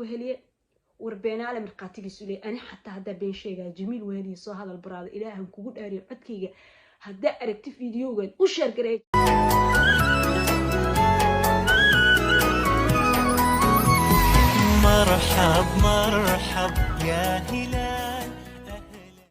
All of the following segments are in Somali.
Weheliye. War beenaale markhaatigiisu leey. Ani xataa haddaa been sheegaya, Jamiil Weheliye, soo hadal baraado. Ilaahan kugu dhaariyo, codkayga haddaa aragti videogan u share gareey. مرحب مرحب يا هلال أهلا.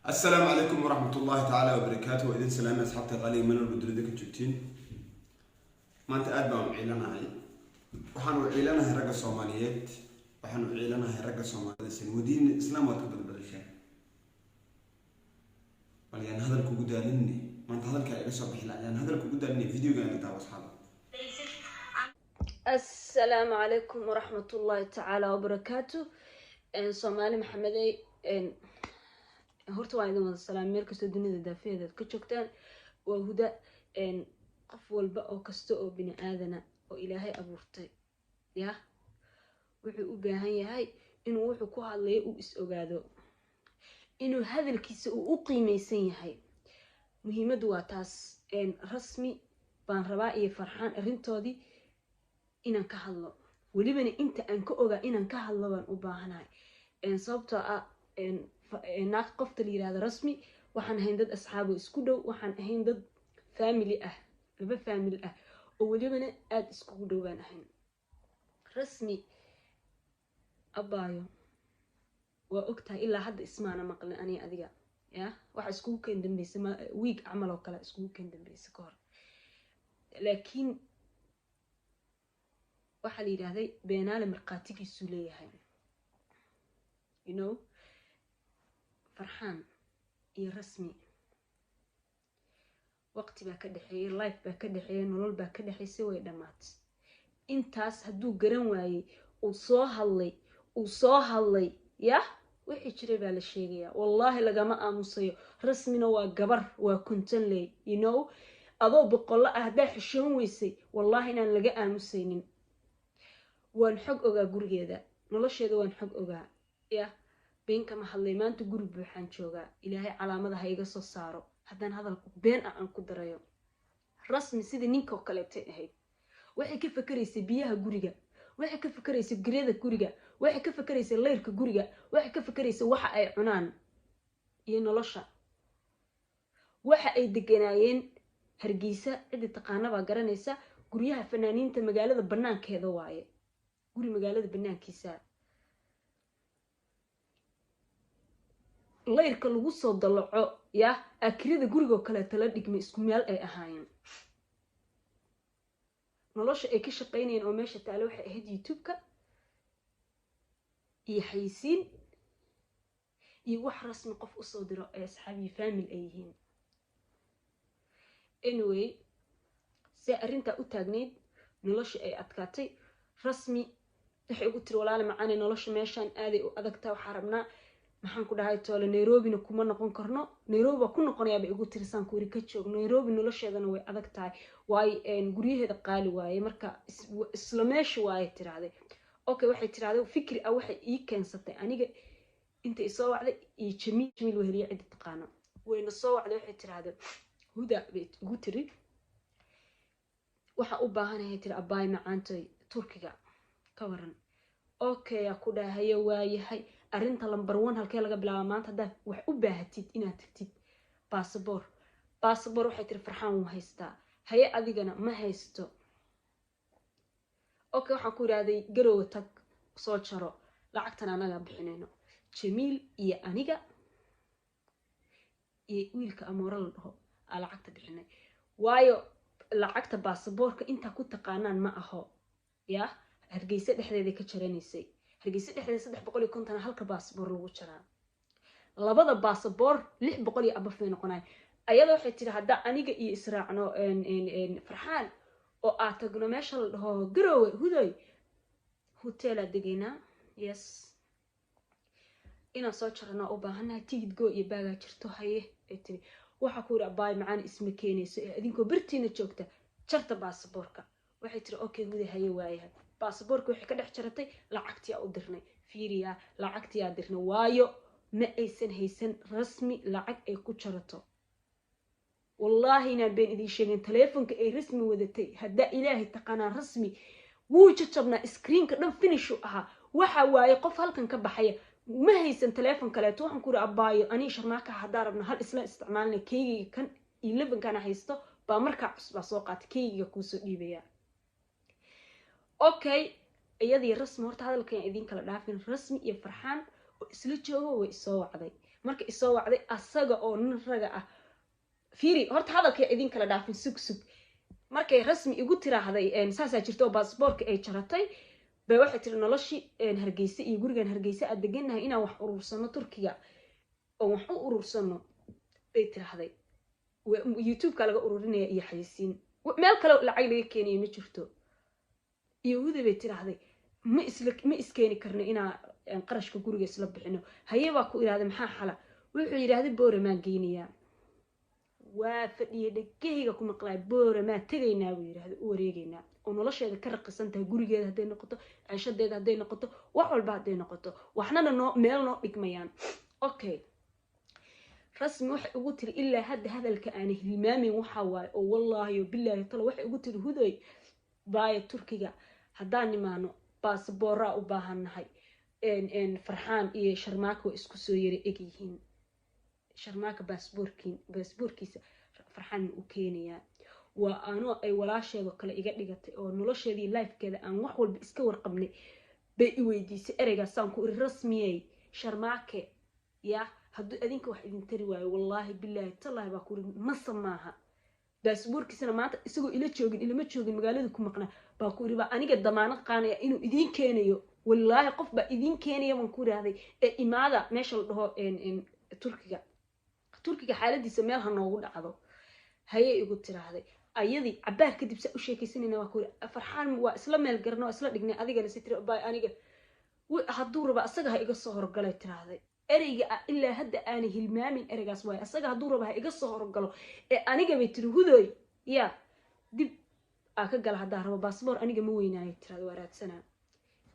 Asalaamu calaykum waraxmat ullaahi tacaala wabarakaatu. Waa idin salaamay, asxaabta qaaliga, meel walba dunida ka joogtiin. Maanta aad baan u ciilanahay. Waxaan u ciilanahay ragga Soomaaliyeed. Waxaan u ciilanahay ragga Soomaalida. Wadiin Islaam waad ka badbadashaan. Bal yaan hadal kugu daalinne, maanta hadalkaa iga soo bixi la. Yaan hadal kugu daalinne, videogan la daawo, asxaaba. Asalaamu calaykum waraxmat ullaahi tacaala wabarakaatu. Soomaali Maxamedey, horta waan idin wada salaam meel kastoo dunida daafaheeda aad ka joogtaan. Waa Huda. Qof walba oo kasta oo bini aadana oo Ilaahay abuurtay yah wuxuu u baahan yahay inuu wuxuu ku hadlayo uu is ogaado, inuu hadalkiisa uu u qiimeysan yahay. Muhiimaddu waa taas. Rasmi baan rabaa iyo Farxaan arrintoodii inaan ka hadlo, welibana inta aan ka ogaa inaan ka hadlo baan u baahanahay, sababtoo ah naag qofta la yirahdo Rasmi waxaan ahayn dad asxaabo isku dhow, waxaan ahayn dad family ah, laba family ah oo welibana aada iskugu dhow baan ahayn. Rasmi abaayo, waa ogtahay, ilaa hadda ismaana maqlin aniga adiga. Ya waxa iskugu keen dambeysa wiig camal oo kale iskugu keen dambeysa ka hor, laakiin waxaa la yidhaahday beenaale markhaatigiisuu leeyahay. Farxaan iyo Rasmi waqti baa ka dhexeeyay, life baa ka dhexeeyay, nolol baa ka dhexeysay, way dhammaatay. Intaas hadduu garan waayey, uu soo hadlay, uu soo hadlay, yah, wixii jiray baa la sheegayaa. Wallaahi lagama aamusayo. Rasmina waa gabar, waa 50ley. Adoo boqollo ah haddaa xishoon weysay, wallaahi inaan laga aamusaynin. Waan xog ogaa gurigeeda, nolosheeda waan xog ogaa. Yah, been kama hadlay. Maanta guri buuxaan joogaa. Ilaahay calaamada ha iga soo saaro haddaan hadal been ah aan ku darayo. Rasmi sidii ninka oo kaleetay ahayd. Waxay ka fakaraysay biyaha guriga, waxay ka fakaraysay giryada guriga, waxay ka fakaraysay layrka guriga, waxay ka fakaraysay waxa ay cunaan iyo nolosha. Waxa ay deganaayeen Hargeysa. Ciddi taqaana baa garanaysa guryaha fanaaniinta. Magaalada banaankeeda waaye, guri magaalada banaankiisa. Layrka lagu soo dalaco yah akirida gurigoo kaleeta la dhigmay, isku meel ay ahaayeen. Nolosha ay ka shaqaynayeen oo meesha taale waxay ahayd YouTube-ka iyo xayisiin iyo wax Rasmi qof usoo diro ay asxaab iyo family ay yihiin. Anyway, see arrintaa u taagnayd, nolosha ay adkaatay. Rasmi waxay ugu tiri: "Walaali macaane, nolosha meeshaan aaday u adagtaa. Waxaa rabnaa, maxaan ku dhahay toole, Nairobina kuma noqon karno. Nairobi baa ku noqonayaa," bay igu tiri. Saan ku iri: "Ka joog Nairobi, nolosheedana way adag tahay, waayo guryaheeda qaali waaye." Marka isla meesha waaye tiraahday. Okay, waxay tiraahday fikri ah waxay ii keensatay aniga inta isoo wacday iyo Jamiil. Jamiil Weheliye ciddi taqaano. Wayna soo wacday. Waxay tiraahday: "Huda," bay igu tiri, "waxaa u baahanahay," tiri, "abaay macaantoy, Turkiga ka waran?" Okay, aa ku dhahayo, waayahay. Arrinta number one halkee laga bilaaba maanta haddaa wax u baahatid inaad tagtid? Basaboor, basaboor, waxay tiri, "Farxaan wuu haystaa." Haye, adigana ma haysto. Okay, waxaan ku idhahday: "Garowe tag, soo jaro, lacagtan anaga bixinayno." Jamiil iyo aniga iyo wiilka Amoore la dhaho aa lacagta bixinay, waayo lacagta baasaboorka intaa ku taqaanaan ma aho. Yah, Hargeysa dhexdeeday ka jaranaysay. Hargeysa dhexdeeda 350 halka baasaboor lagu jaraa. Labada baasaboor 600 iyo abafay noqonay. Ayada waxay tiri: "Haddaa aniga iyo israacno Farxaan oo aad tagno meesha la dhaho Garowe, Hudoy, hoteelaa degaynaa. Yes, inaan soo jarano u baahannahay, tigid go iyo baagaa jirto." "Haye," ay tiri. Waxaa ku yidhi: "Abaay macaan, isma keenayso ee adinkoo bartiina joogta jarta baasaboorka." Waxay tiri: "Okay Huday, haye, waayahay." Baasaboorka waxay ka dhex jaratay lacagtiyaa u dirnay. Fiiriyaa, lacagtiyaa dirnay, waayo ma aysan haysan Rasmi lacag ay ku jarato. Wallaahi inaan been idiin sheegin. Taleefonka ay Rasmi wadatay, haddaa Ilaahay taqaanaan, Rasmi Wuu jajabnaa, screenka dhan finishu ahaa. Waxa waaye qof halkan ka baxaya ma haysan teleefon kaleeto. Waxaan ku iri, "Abbaayo, anii Sharmaaka haddaa rabno hal isla isticmaalna, keygayga kan 11-kana haysto baa markaa cusbaa soo qaatay, keygiga kuusoo dhiibaya." Okay, iyadii Rasmi, horta hadalkan idiin kala dhaafin. Rasmi iyo Farxaan oo isla joogo way isoo wacday. Marka isoo wacday, asaga oo nin raga ah, fiiri, horta hadalka idiin kala dhaafin, sug sug. Markay Rasmi igu tiraahday saasaa jirta oo baasboorka ay jaratay, bay waxay tiri noloshii Hargeysa iyo gurigan Hargeysa aad degannahay inaan wax urursano, Turkiga oo wax u urursano, bay tiraahday. YouTube-ka laga ururinaya iyo xayisiin, meel kale lacag laga keenayo ma jirto. Iyo Huda, bay tiraahday, ma isla ma iskeeni karno inaa qarashka guriga isla bixino. Haye, baa ku irahday, maxaa xala? Wuxuu yidhaahday, "Booramaan geynayaa." Waa fadhiya, dhegahayga ku maqlaay. "Booramaa tegaynaa," buu yidhahday, "u wareegaynaa oo nolosheeda ka raqisan tahay, gurigeeda hadday noqoto, ceeshadeeda hadday noqoto, wax walba hadday noqoto, waxnana noo meel noo dhigmayaan." Okay, Rasmi waxay ugu tiri, ilaa hadda hadalka aana hilmaamin waxaa waaye, oo wallaahi o bilaahi talo, waxay ugu tiri, "Hudoy baaya, Turkiga haddaan nimaano baasabooraa u baahannahay. Farxaan iyo Sharmaaka way isku soo yara egyihiin. Sharmaaka baasboorkiisa Farxaan ma u keenayaa?" Waa anoo ay walaasheedoo kale iga dhigatay oo nolosheedii, lifekeeda aan wax walba iska warqabnay bay i weydiisay ereygaasaan ku iri, "Rasmiyey, Sharmaake ya hadduu adinka wax idin tari waayo, wallaahi bilaahi tallaahi baa ku iri, mase maaha baasboorkiisana maanta isagoo ila joogin, ilama joogin, magaalada ku maqnaa, baa ku iri, baa aniga damaanad qaanaya inuu idiin keenayo. Wallaahi qof baa idiin keenaya," baan ku irahday, "ee imaada meesha la dhaho Turkiga. Turkiga xaaladiisa meel ha noogu dhacdo." Hayay igu tiraahday. Ayadii cabaar kadib saa u sheekaysanayna, waa ku iri, "Farxaan waa isla meel garna, waa isla dhignay, adigana si tiri baa aniga hadduu raba asaga ha iga soo horgalay," tiraahday. Ereyga ilaa hadda aanay hilmaamin ereygaas waayo. "Asaga hadduu raba ha iga soo horgalo ee aniga," bay tiri, "Hudoy ya dib aa ka gala haddaa rabo baasboor, aniga ma weynaayo," tirahda, "waa raadsanaa."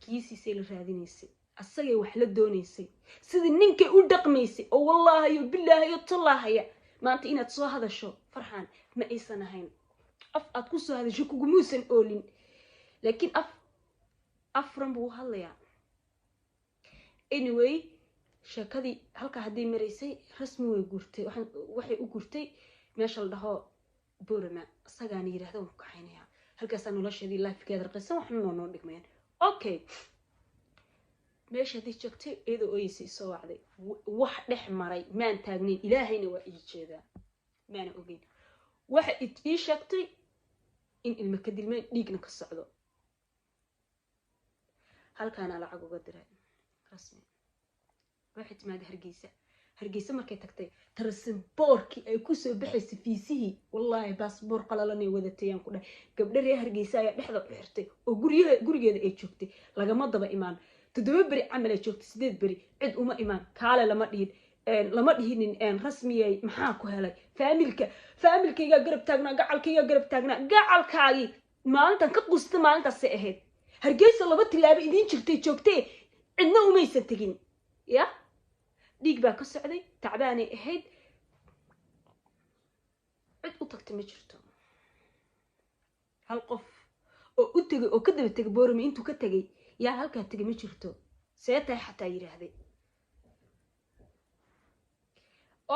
Kiisiisay la raadinaysay, asagay wax la doonaysay, sidii ninkay u dhaqmaysay, oo wallaahayo bilaahayo tallaahaya maanta inaad soo hadasho Farxaan ma aysan ahayn. Af aad ku soo hadasho kugumuusan oolin, laakiin af afran buu u hadlayaa. Anyway, sheekadii halkaa hadday maraysay, Rasmi way gurtay. Waxay u gurtay meesha la dhaho Borama. Isagaana yidhahda, "Waan ku kaxaynayaa halkaasaa nolosheedii, lifekeeda raqisan, waxna noo dhigmayaan." Okay, meesha haddii joogtay, iyadoo ooyeysay isoo wacday. Wax dhex maray maan taagnayn, Ilaahayna waa ii jeedaa, maana ogeyn. Waxa ii sheegtay in ilmo ka dilmeen, dhiigna ka socdo. Halkaana lacag uga diray. Rasmi waxay timaada Hargeysa. Hargeysa markay tagtay, tarasboorkii ay kusoo baxaysay, fiisihii, wallaahi baasboor qalalanay wadatayaan ku dhahay. Gabdho reer Hargeysa ayaa dhexda u xirtay oo guryaha gurigeeda ay joogtay. Lagama daba imaan. 7 beri camal ay joogtay, 8 beri, cid uma imaan, kaale lama dhihin, lama dhihinin. Rasmiyay, maxaa ku helay? Faamilka, faamilkaygaa garab taagnaa, gacalkaygaa garab taagnaa. Gacalkaagii maalintan ka qusta maalintaasay ahayd. Hargeysa 2 tilaabo idiin jirtay joogtee, cidna umaysan tegin. Ya dhiig baa ka socday, tacbaanay ahayd, cid u tagtay ma jirto. Hal qof oo u tegay oo ka daba tegay Boorame intuu ka tegay, yaa halkaa tegay ma jirto. See tahay xataa yidhaahday.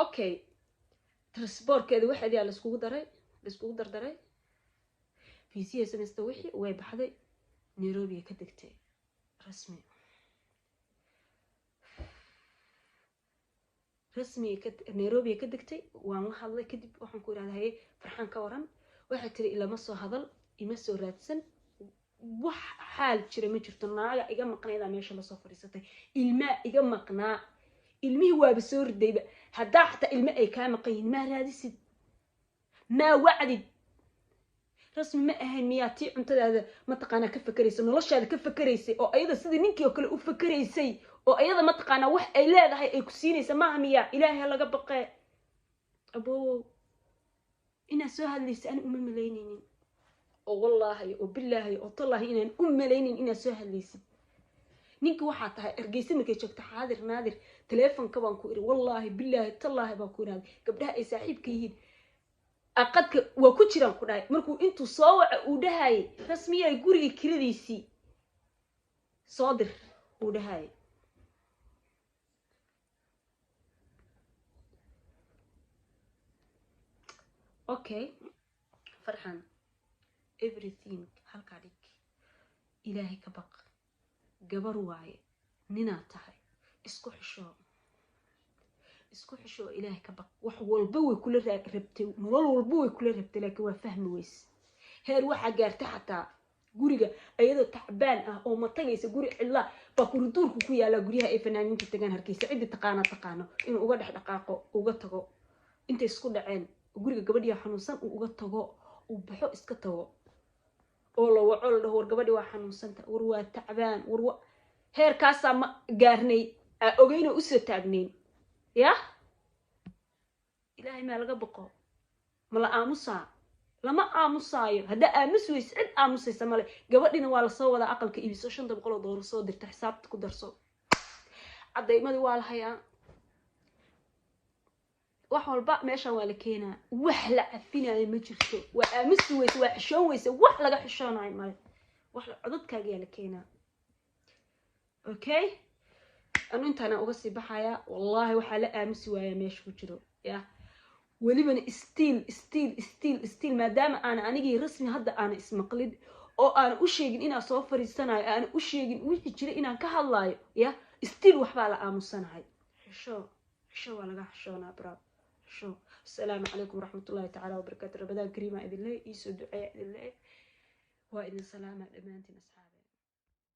Okay, transportkeeda waxeedii aa laiskugu daray, laiskugu dardaray, fiisiya samaysta, wixii way baxday, Nairobi ka degtay Rasmi. Rasmi Nairobi ka degtay. Waan la hadlay kadib, waxaan ku idhahda, "Haye Farxaan, ka waran?" Waxay tiri, "Ilama soo hadal, ima soo raadsan, wax xaal jira ma jirto. Naaga iga maqnaydaa meesha lasoo fadhiisatay, ilmaa iga maqnaa, ilmihii waaba soo ridayba. Haddaa xataa ilmo ay kaa maqan yihiin, maa raadisid, maa wacdid?" Rasmi ma ahayn miyaa tii cuntadaada mataqaanaa ka fakeraysay, noloshaada ka fakeraysay, oo ayada sidii ninkii oo kale u fakeraysay, oo ayada mataqaanaa wax ay leedahay ay ku siinaysa maaha miyaa? Ilaahay ha laga baqee. Abowow, inaad soo hadlaysa ani uma malaynaynin, oo wallaahi oo bilaahi oo tallaahi inaan u malaynin inaad soo hadlaysid. Ninka waxaa tahay Hargeysa markay joogto xaadir naadir teleefonka, baan ku iri, wallaahi bilaahi tallaahi baan ku irahday, gabdhaha ay saaxiibka yihiin. Aqadka waa ku jiraan ku dhahay. Markuu intuu soo waco uu dhahayay, "Rasmiyay, guriga kiradiisii soo dir," uu dhahayay. Okay, Farxan, everything halkaa dhig. Ilaahay ka baq. Gabar waaye, ninaad tahay. Isku xishoo, isku xishoo, Ilaahay ka baq. Wax walba way kula rabtay, nolol walba way kula rabtay, laakiin waa fahmi weyse. Heer waxaa gaartay xataa guriga iyadoo tacbaan ah oo ma tagaysa, guri cidlaa baa kuriduurku ku yaallaa, guryaha ay fanaaniinta tagaan Hargeysa, ciddii taqaana taqaano, inuu uga dhex dhaqaaqo, uga tago intay isku dhaceen guriga, gabadhii xanuunsan uu uga tago, uu baxo, iska tago, oo la waco, la dhaho, "War, gabadhi waa xanuunsanta, war waa tacbaan." War wa heerkaasaa ma gaarnay aa ogeynoo usoo taagnayn. Yah, Ilaahay maa laga boqo? Ma la aamusaa? Lama aamusaayo. Haddaa aamus weyse, cid aamusaysa male. Gabadhina waa lasoo wadaa. Aqalka iibiso, 500 oo doolar soo dirta, xisaabta ku darso. Cadaymadii waa la hayaa, wax walba meeshan waa la keenaa. Wax la cafinayo ma jirto. Waa aamusi weyse, waa xishoon weyse. Wax laga xishoonayo male. Wax codadkaagiyaa la keenaa. Okay, anu intaana uga sii baxayaa. Wallaahi waxaa la aamusi waayaa meesha ku jiro. Ya, welibana still, still, still, still, maadaama aana anigii Rasmi hadda aana ismaqlin oo aana u sheegin inaan soo fariisanayo, aana u sheegin wixii jira inaan ka hadlaayo, ya, still waxbaa la aamusanahay. Xisho, xisho, waa laga xishoonaa, bro, xisho. Asalaamu calaykum waraxmatullahi tacaala wabarakaatu. Ramadaan kariima idin leey. Iisoo duceeya idin leey. Waa idin salaama dhammaantiin, asxaab.